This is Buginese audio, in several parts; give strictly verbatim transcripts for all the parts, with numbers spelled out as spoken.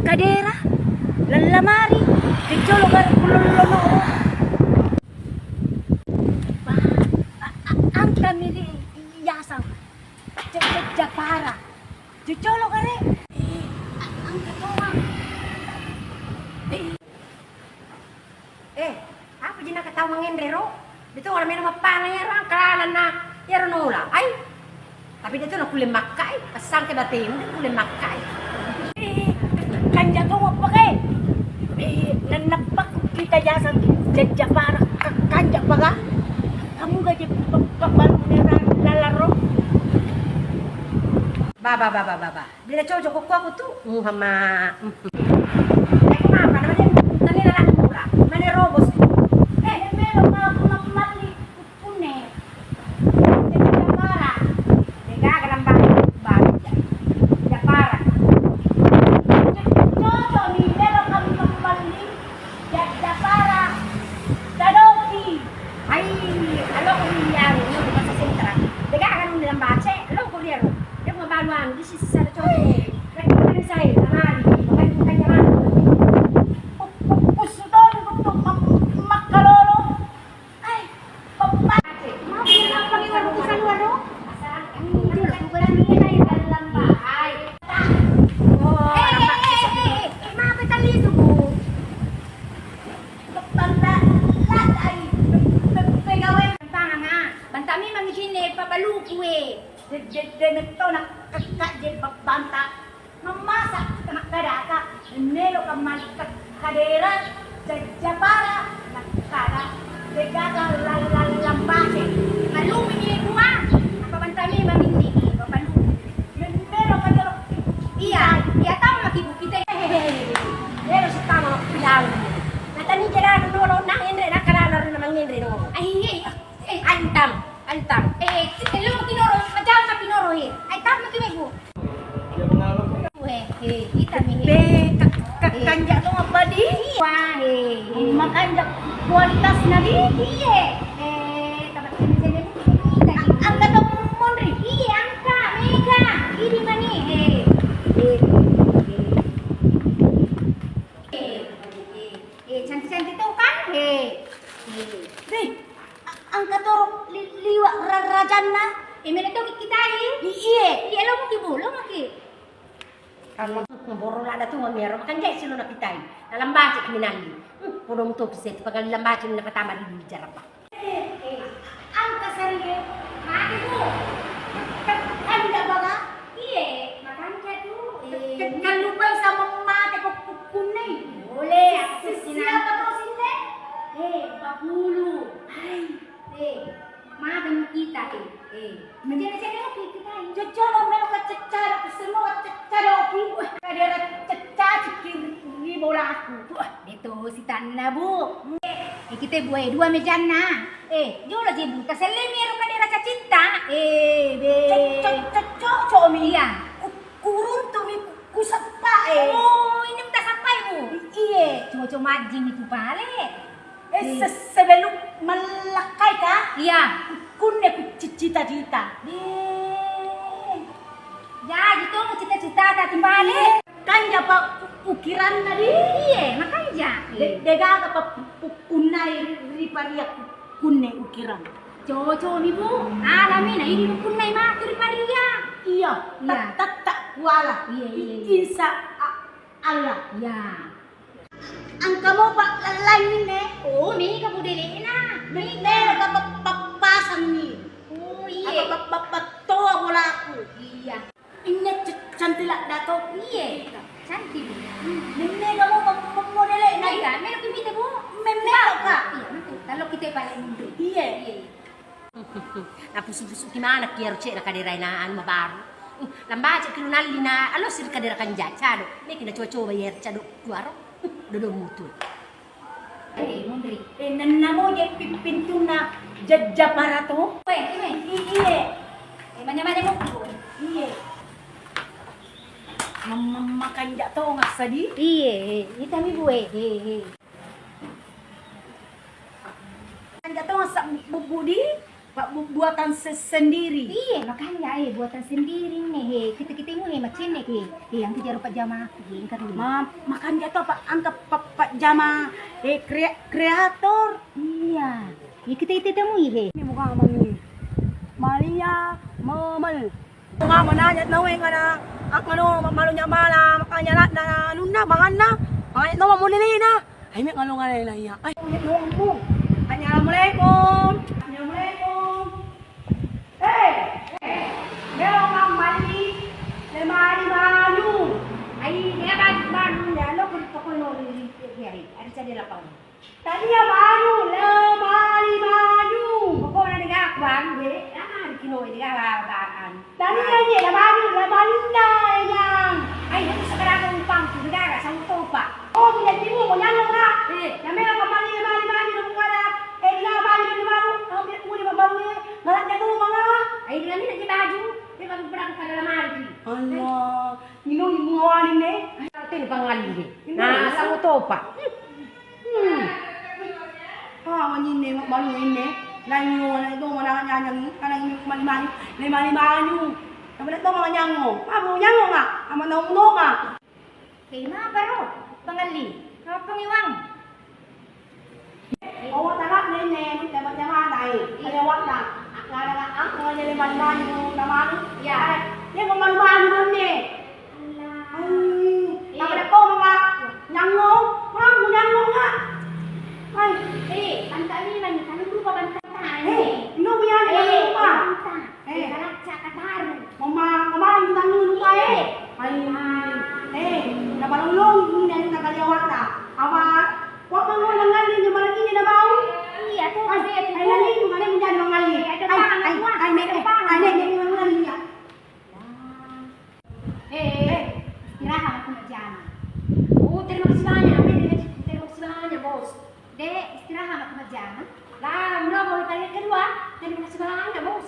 Kadera, lallamari, kecolo gare kulollono. Ba, a-, a-, angkami di yasang. Ce-, ce-, Japara. Cocolo gare. A-, angka toa. Eh, apa ji nakatau mangenre ro? Betul orang melo mappana iyaro angka lalanna iyaro nola. Ai. Tapi de' tu nakulle makkai, passangke batemu de' kulle makkai. Eh, kanja to mappakai. Eh, nannappa kita jasang jajjapara ka-, kanja paga. Kamu gaje pa-, pa-, baru nerang lalaro. Baba, baba, baba. Bila cocok ko aku tu, Muhammad. Aku mapa namanya? Tani lalaro pura. Mana robos? Eh, melo mau mali. Kunne. Jadi Japara. Degaga lambang baru. Japara. Cocok ni melo kami kembali. Ja-, Japara. Tadoki. Ai, alo ko ni anu, ni bahasa sentra. Degaga nang dalam bace, alo ko ni anu. Dia mau baru anu, di sisi sana cocok. Lagi kan saya, lamari. Bukan, bukan jalan. Pu-, pu-, pusu tolu betul mak-, makkalolo. Ai, peppa-, mau bilang apa nih, warung keluar, no? Asal, eh, eh, eh, eh, eh, eh, eh, maaf, tadi itu, Bu. Banta, latai, pe-, pe-, pegawai. Bantang, ah. Bantang memang di sini, Pak Baluku, eh. De-, de-, de-, metto na-, ka-, ka-, je-, ba-, banta. Mammasa, makkadaka, melo kammalika kadera, jajjapara, makkada, degaga lallallambace. Malumi ni bua, apa bantami manginni, apa balu. Melo kadero. Iya, iya, tahu lagi bu kita. Melo sitama pilang. Natani jalan dulu, nah, inre, nah, kadana, nah, manginre, no. Ai, ai, ai. Eh, antam, antam. Eh, eh, lo makinoro, macam apa pinoro, eh? Ai, tam maki megu. Eh, eh, kita mi, eh. Be, ka-, ka-, eh. Kanja to apa di? Wah, eh, eh. Makanja kualitas na di? Iya. Eh, tempat ini jadi kita. Angka to monri. Iya, angka, mega. Ini mani, eh. Eh, eh, eh. Eh, eh, eh, cantik-cantik tuh kan? Eh, eh. Deh, a-, angka toro li-, liwa ra-, rajanna. Eh, melo to kitai? I-, iye. Iya, lo maki bu, lo maki. Kalau boro lada tu mamiaro, makan jai silo na kitai. Dalam baca kriminali. Hmm, podong to kise, pagal dalam baca ni nakatama di bicara, Pak. Eh, eh, angka sarie, mate tu. Ke-, ke-, kanja baga? Iye, makanja tu. Eh, ke-, ke-, kallupai sama mate ko ku-, kunne. Boleh, aku si-, siapa terus ini? Eh, empat puluh. Hai. Eh, mate mu kita, eh. Eh, macam-macam lagi kita ini. Cocok lo melo ke cecca, ke semua cecca doki. Wah, kadera cecca cikir ri bolaku. Wah, itu si tanna, Bu. Eh, kita buai dua mejanna. Eh, jolo je, Bu. Tasellemi ero kadera cacitta. Eh, be. Cocok, cocok, cocok mi. Iya. Ku-, kuruntu mi ku-, kuseppa, eh. Oh, ini minta sappai, Bu. I-, iye. Cocok majjing itu pale. Eh, eh. Se-, sebelum mallakkai ka? Iya. Kunne ku cita-cita. Eh. Jaji to mu cita-cita tadi pale. Iya. Kanja pa u-, ukiranna di? Iye, makanja. De-, degaga pa pu-, pu-, punnai ri, ri paria ku-, kunne ukirang. Cocok mi, Bu. Alami na ini punnai matu ri paria. Iya, iya. Tat-, tatta kuala. Iya, iya, iya. Insya a-, Allah. Iya. Engka mopa lallaingnge? Oh, mega budele'na. Me-, mega pa-, pa-, pappasangngi. Oh, iye. Apa pa-, pa-, pattoa bolaku. Iya. Inne c-, cantik ladda to. Iye. Cantik. Hmm, me-, mega mopa modele'na. Mega, melo ki mita, Bu. Me-, mega ka. Iya, matu. Tallo kita paling mundur. Iye. Iye. Napusu-pusuki manekki iyaro ce'na kaderae na anu mabaru. Uh, lambacekki lunalli na alo siri kadera kanja, cado. Meki nacoba-coba iyaro cado kuaro. Uh, dodong mutu. Eh, munri. Eh, nennamo je pi-, pintunna jajjapara to. Weh, ime. I-, iye. Eh, manya-manya mokko. Iye. Mam-, mam-, makanja to ngassadi. Iye, eh, itami bue. Eh, eh. Kanja to masa bubbu di, Pak, bu-, buatan se-, sendiri. Iya, makanya, eh, buatan sendiri nih, he. Kita-kita ini, he, macam ini, he. He, yang kejar Pak Jama aku, he, yang kedua. Ma-, makanya tuh, Pak, angkat Pak, Pak Jama, eh, kre-, kreator. Iya. Ya, kita itu temui, he. Ini muka aman ini. Malia Memel. Nga mananya nawe ngana, ak-, nganu, malunya mala, makanya na, na, anunna, manganna, makanya nawa monelena. Ai, me ngalo ngana iya. Ai, me nommu. Assalamualaikum. Assalamualaikum. Eh, eh, melo ngammalli, le mali manu. Ai, dia baju manu, ya, lo kulit toko lo, ada jadi lapang. Tania manu, le mali manu. Pokokna de gaga kuanu, de, lamari kinoe de gaga bakan. Tania je, le manu, le malinna, Enyang. Ai, itu sekarang umpang tu de gaga, sama topa. Oh, punya timu, mau nyano, Kak? Eh. Yang memang kembali, le mali manu, le mali manu, eh, dia mali, le mali manu, kau punya timu, le mali manu, eh, malah jago, malah. Ai, dengan ini aja baju, dia baru berangkat pada lamari. Allah, minum, minum awalin, eh. Tadi pangalli. Nah, sama topa. Hmm. Ah, manyinne, malu inne. Nanyu, anak itu, mana nyanyi, anak ini, mani, mani, le mani, manyu. Tapi nak tahu, mana nyango? Apa nyango, Mak? Ama nau, nau, Mak? Hei, mapa ro? Pangalli. Apa ngiwang? Oh, tarak nene, jama-jama, nai. Iya. Lewat, nak. Ngarang, ah, mau jadi mani, manyu, namanya. Iya. Dia mau mani, manyu, nene. Alah. Hmm, eh. Apa nak tahu, Mak? Nyango? Mak, mau nyango, Mak? Hai. Eh, banta ni, mani, kalau lupa banta. Eh, no, biar, eh, lupa. Banta. Eh. Kita racak kataru. Mama, mama, kita lupa, eh. Hai. Ah. Eh, na balong-long, ini, ini, na kaliawata. Apa? Wa mangolang ngalli, nyamaneng ini na bau. Iya, tuh, ai, saya tuh. Ai, ngalli, itu, ngalli, menjadi mangalli. Ada ai, pangan, ai, wah, ai, nek, ada pangan. Ai, nek, nek, ngalli, ya. Eh, eh, eh, istirahat aku nak jana. Oh, terima kasih banyak, Nek. Terima kasih banyak, Bos. Dek, istirahat aku nak jana. Lah, udah mau kali kedua. Terima kasih banyak, Bos.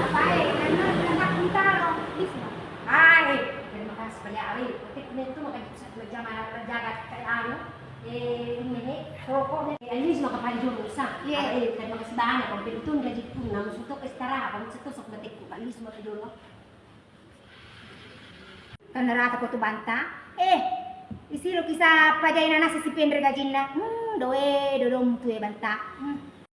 Apa, eh, karena kita tak minta, Bos. Ah, eh, terima kasih banyak, eh. Tapi ini tuh makanya Jama-, jaga kayak anu, eh, ini nih, rokok nih. Eh, ini semua kepanjang rusak. Iya. Eh, terima kasih banyak, Bang. Itu gaji pun, namun suatu istirahat, Bang. Situ sok metik, Bang. Ini semua tidur, Bang. Karena rata foto banta. Eh, isi lo kisah apa jai nasi si pendre gajinna. Hmm, doe, dodom tuh ya banta. Hmm.